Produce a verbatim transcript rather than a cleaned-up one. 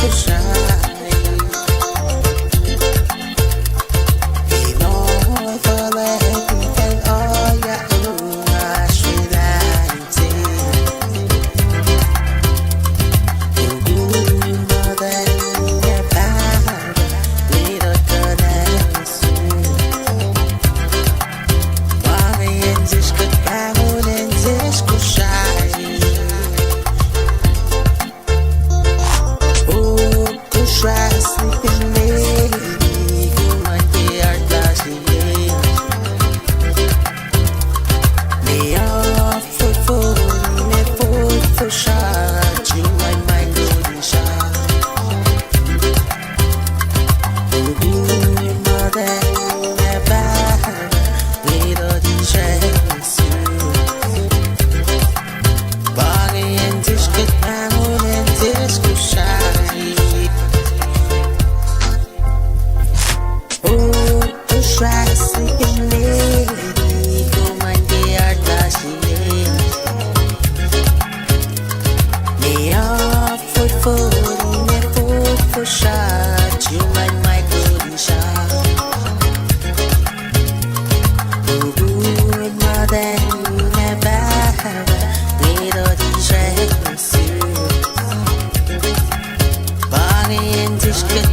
Kosrae. Ino fuhlwact in kacl ohiyac uh oasr welah se. Ukun muhtwacn ac pahpah, met uh kuhlwacnsap. Pa inge acn sesr kuht pahngon acn sesr Kosrae. O Kosrae, sleeping lady, kom an ke heart lasr inge. Meoa fotfot, meoa fotfot sra, tu ma ma koti sra. Ukun muhtwacn ac pahpah, met uh tisracsu. Pa inge acn sesr kuht pahngon acn sesr Kosrae. O Kosrae, sleeping lady, kom an ke heart lasr inge. Meoa fotfot, meoa fotfot sra, tu ma ma koti sra. Ukun muhtwacn ac pahpah, met uh tisracsu. Pa inge acn sesr kuht